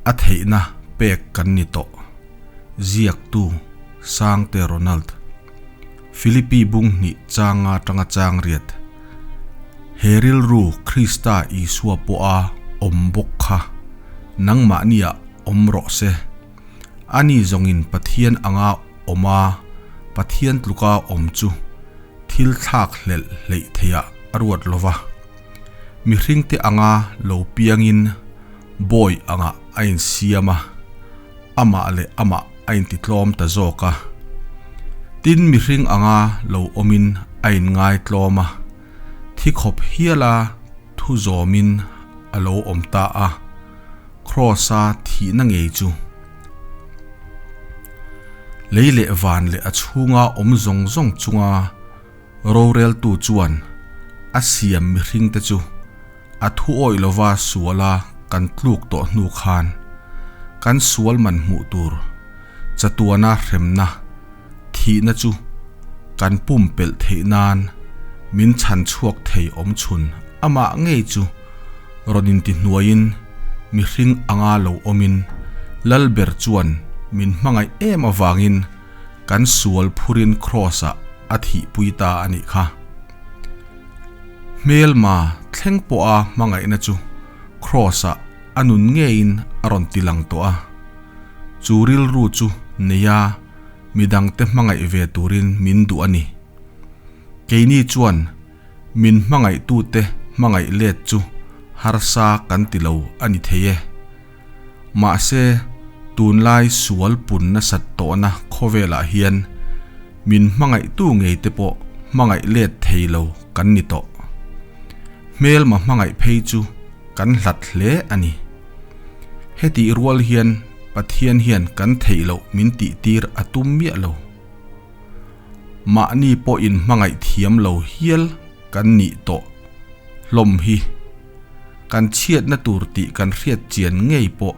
A theihna pek kan ni tawh. Ziaktu, Sangte Ronald. Philippi bung hnih changa tanga chang riat. He rilru Krista Isua pawha awm bawk kha nangmahniah awm rawh se. Ani zawngin Pathian anga awm a, Pathian tluka awm chu thil thlak hlelh hleih theiah a ruat lo va. Mihringte anga lo piangin bawi angah a insiam a, amah leh amah a intitlawm ta zawk a. Tin, mihring anga lo awmin a inngaitlawm a, thi khawp hiala thu zawmin a lo awm ta a, Kraws-a thihna ngei chu lei leh van leh a chhunga awm zawng zawng chunga roreltu chuan a siam mihringte chu a thu awih lova suala kan tluk tawh hnu khan kan sual man hmuh tur chatuana hremna thihna chu kan pumpelh theih nan min chhan chhuak thei awm chhun amah ngei chu rawn intihnuaiin mihring anga lo awmin Lalber chuan min hmangaih em avangin kan sual phurin Kraws-ah a thihpui ta a nih kha. Hmelma thleng pawha hmangaihna chu Kraws-ah a nun ngeiin a rawn tilang tawh a. Chu rilru chu neia midangte hmangaih ve turin min duh a ni. Keini chuan min hmangaihtute hmangaih let chu harsa kan ti lo a ni thei e. Mahse, tunlai sual pun nasat tawhna khawvelah hian min hmangaihtu ngeite pawh hmangaih let thei lo kan ni tawh. Hmelma hmangaih phei chu kan hlat hle a ni. Hetih rual hian Pathian hian kan theih loh min tihtir a tum miah lo. Mahni pawh inhmangaih thiam lo hial kan nih tawh hlawm hi. Kan chhiatna tur tih kan hriat chian ngei pawh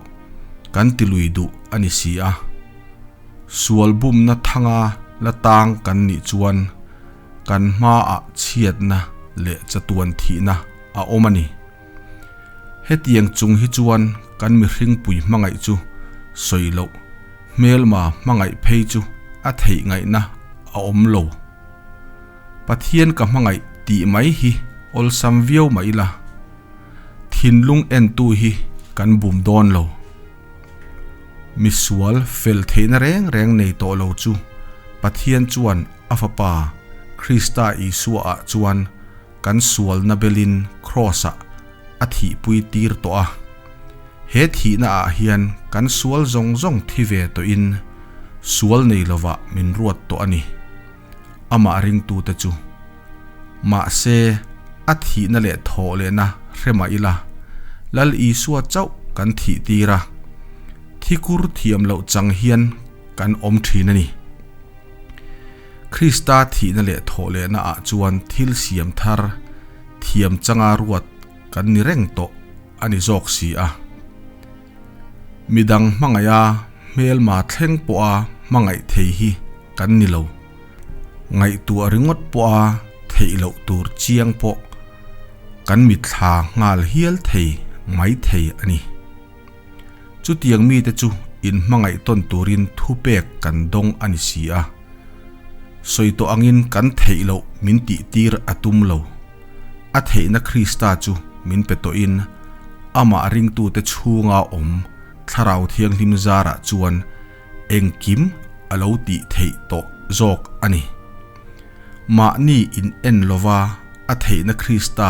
kan ti lui duh a ni si a. Sual bumna thanga la tang kan nih chuan kan hmaah chhiatna leh chatuan thihna a awm a ni. Hetiang chung hi chuan kan mihringpui hmangaih chu sawi loh, hmelma hmangaih phei chu a theih ngaihna a awm lo. Pathian ka hmangaih tih mai hi awlsam viau mah ila, thinlung entu hi kan bum dawn lo. Misual fel theihna reng reng nei tawh lo chu Pathian chuan a Fapa Krista Isua ah chuan kan sualna belin Kraws-ah a thihpui tir tawh a. He thihna ah hian kan sual zawng zawng thi ve tawhin sual nei lovah min ruat tawh a ni. Amah ringtute chu. Mahse, a thihna leh thawh lehna hre mah ila, Lal Isua chauh kan thih tir a, thikur thiam loh chang hian kan awm thin a ni. Krista thihna leh thawh lehna ah chuan thil siam thar thiam changa ruat kan ni reng tawh a ni zawk si a. Midang hmangaiha hmelma thleng pawha hmangaih thei hi kan ni lo. Ngaihtuah ringawt pawha theih loh tur chiang pawh kan mitthla nghal hial thei mai thei a ni. Chutiang mite chu inhmangaih tawn turin thupek kan dawng a ni si a. Sawi tawh angin kan theih loh min tihtir a tum lo. A theihna Krista chu min pe tawhin amah ringtute chhunga awm Thlarau Thianghlim zarah chuan engkim a lo tih theih tawh zawk a ni. Mahni in en lova a theihna Krista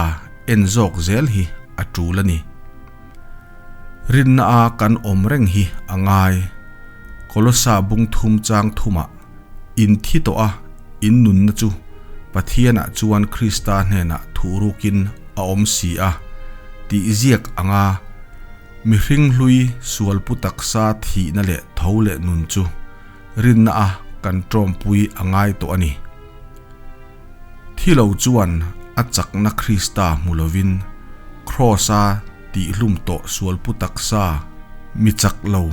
en zawk zel hi a tul a ni. Rinna a kan awm reng hi a ngai. Kolosa bung thum chang thumah in thi tawh a, in nunna chu Pathianah chuan Krista hnenah thuhrukin a awm si a tih ziak anga mihring hlui sualpu taksa thihna leh tho leh nun chu rinna a kan tawmpui a ngai tawh a ni. Thi lo chuan a chakna Krista hmu lovin Kraws-a tihhlum tawh sualpu taksa mi chak lo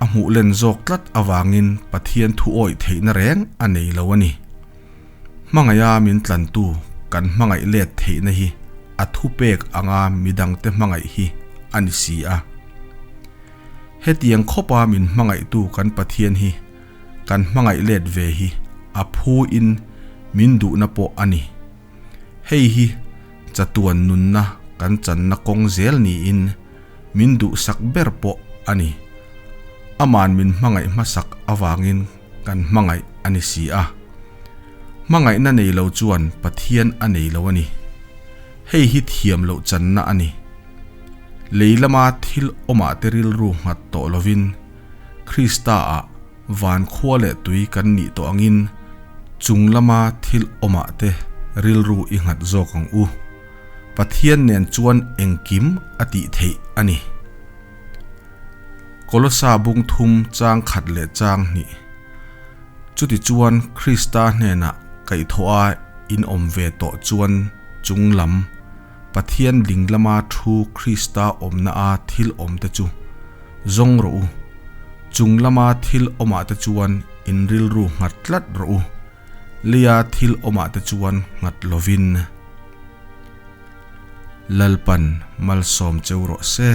a hmuh len zawk tlat avangin Pathian thu awih theihna reng a nei lo a ni. Hmangaiha min tlantu kan hmangaih let theihna hi a thupek anga midangte hmangaih hi a ni si a. Hetiang khawpa min hmangaihtu kan Pathian hi kan hmangaih let ve hi a phu in min duhna pawh a ni. Hei hi chatuan nunna kan channa kawng zel niin min duhsak ber pawh a ni. Aman min hmangaih hmasak avangin kan hmangaih a ni si a. Hmangaihna nei lo chuan Pathian a nei lo a ni. Hei hi thiam loh channa a ni. Lei lama thil awmah te rilru nghat tawh lovin Krista-ah van khua leh tui kan nih tawh angin chung lama thil awmah te rilru i nghat zawk ang u. Pathian nen chuan engkim a tih theih a ni. Kolosa bung thum chang khat leh chang hnih. Chutichuan Krista hnenah kaihthawh a in awm ve tawh chuan chung lam Pathian ding lama thu Krista awmna a thil awm te chu zawng rawh u. Chung lama thil awmah te chuan in rilru nghat tlat rawh u. Leia thil awmah te chuan nghat lovin Lalpan malsawm cheu rawh se.